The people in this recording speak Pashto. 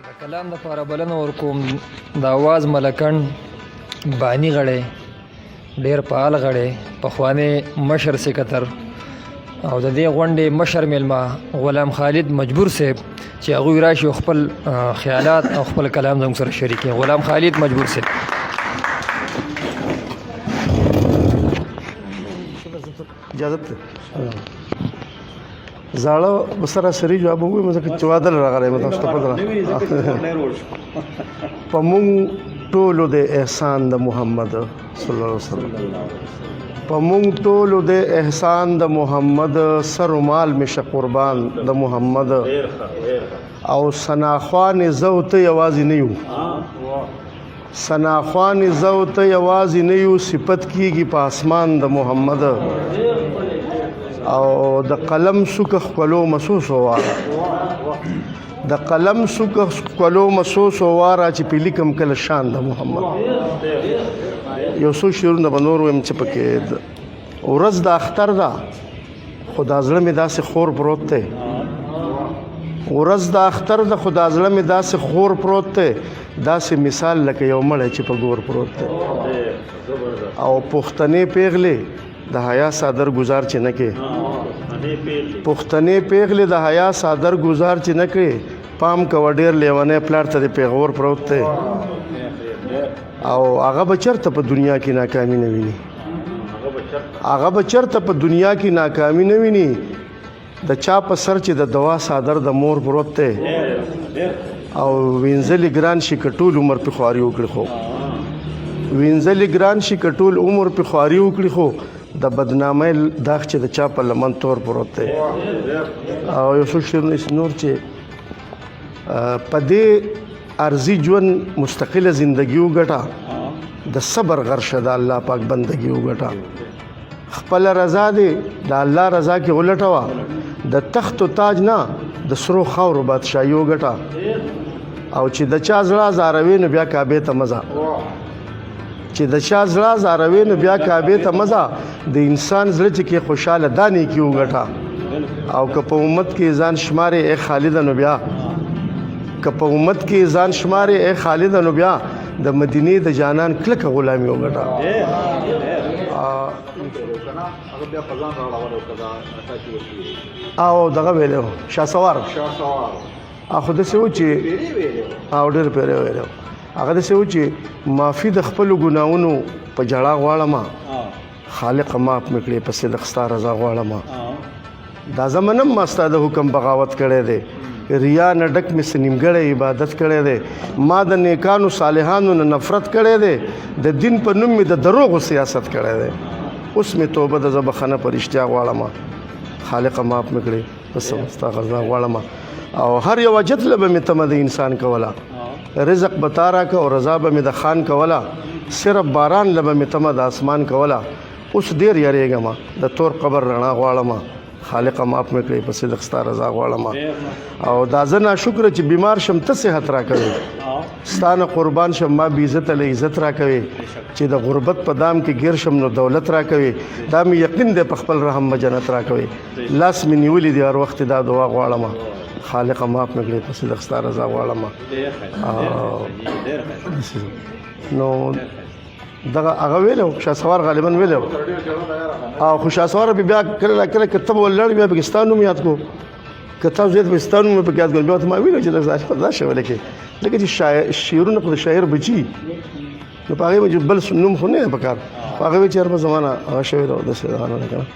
د کلام لپاره بلنه ورکوم د اواز ملکن بانی غړی، ډیر فعال غړی، پخوانی مشر سکتر او د دې غونډې مشر میلمه غلام خالد مجبور صاحب چې هغوی راشي او خپل خیالات او خپل کلام زموږ سره شریک کړي. غلام خالد مجبور صاحب. اجازه ته زاړه وسره سری جواب ووایم، ځکه چې واده راغلی ما تاسو ته پته په مونږ ټولو د احسان د محمد صلی الله علیه وسلم، په مونږ ټولو د احسان د محمد، سر و مال مې شه قربان د محمد. او ثناخوان زه او ته یوازې نه یو، ثناخوان زه او ته یوازې نه یو، صفت کیږي په اسمان د محمد. او د قلم سوکه ښکلو مسوسو واره، د قلم سوکه ښکلو مسوسو واره چې په لیکم کله شان د محمد. یو څو شعرونه به نور وایم چې پکې ورځ د اختر ده خو دا زړه مې داسې خور پروت دی، ورځ د اختر ده خو دا زړه مې داسې خور پروت دی، داسې مثال لکه یو مړی چې په ګور پروت دی. او پښتنې پیغلې د حیا څادر ګزار چې نه کې، پښتنې پیغلې د حیا څادر ګزار چې نه کړې، پام کوه ډېر لیونی پلار ته د پیغور پروت دی. او هغه به چېرته په دنیا کې ناکامي نه ویني، هغه به چېرته په دنیا کې ناکامي نه ویني، د چا په سر چې د دوا څادر د مور پروت دی. او وینځلې ګران شي که ټول عمر په خواري وکړي، خو وینځلې ګران شي که ټول عمر په خواري وکړي، خو د بدنامۍ داغ چې د چا په لمن تور پروت دی. او یو څو شعرونه نور چې په دې ارزي ژوند مستقله زندگی وګټه، د صبر غرشه د الله پاک بندگی وګټه، خپل رضا دې د الله رضا کې ولټوه، د تخت او تاج نه د سرو خاورو بادشاهي وګټه. او چې د چا زړه ازاروي نو بیا کعبې ته مه ځه، چې د چا زړه ازاروي نو بیا کعبې ته مه ځه، د انسان زړه چې کې خوشحاله دا نیکي وګټه. او که په امت کې ځان شمارې ای خالده نو بیا، که په امت کې ځان شمارې ای خالده نو بیا د مدینې د جانان کلکه غلامي وګټه. او دغه ویلو شاه سوار، خو داسې و چې او ډېر پیری ویلو، هغه داسې و چې معافي د خپلو ګناهونو په ژړا غواړم، خالق معاف مې کړې په صدق ستا رضا غواړم. دا زه منم ما ستا د حکم بغاوت کړی دی، ریا نه ډک مې څه نیمګړی عبادت کړی دی، ما د نیکانو صالحانو نه نفرت کړی دی، د دین په نوم مې د دروغو سیاست کړی دی، اوس مې توبه ده، زه بخښنه په رښتیا غواړم، خالق معاف مې کړې بس ستا رضا غواړم. او هر یو حاجت له به مې تمه د انسان کوله، رزق به تا راکه او رضا به مې د خان کوله، صرف باران له به مې تمه د اسمان کوله، اوس ډېر یریږم د تور قبر رڼا غواړم، خالق معاف مې کړې په صدق ستا رضا غواړم. او دا زه ناشکره چې بیمار شم ته صحت راکوې، ستا نه قربان شم ما بې عزته له عزت راکوې، چې د غربت په دام کې ګیر شم نو دولت راکوې، دا مې یقین دی په خپل رحم به جنت راکوې، لاس مې نیولي دی هر وخت دا دعا غواړم، خالق معاف مې کړې په صدق ستا رضا غواړم. نو دغه هغه ویلو شاه سوار غالبا ویلو، او خو شاه سوار بیا کله نا کله که ته به ولاړ بیا پکې ستا نوم یاد کو، که تاسو زیات به ستا نوم پکې یاد کو، بیا ته ما ویلو چې دا شی ولیکې، ځکه چې شعرونه خو د شاعر بچي، نو په هغې باندې بل نوم خو نه دی پکار، په هغه چې هر په زمانه هغه شوی دی داسې دغه نه ده که نه.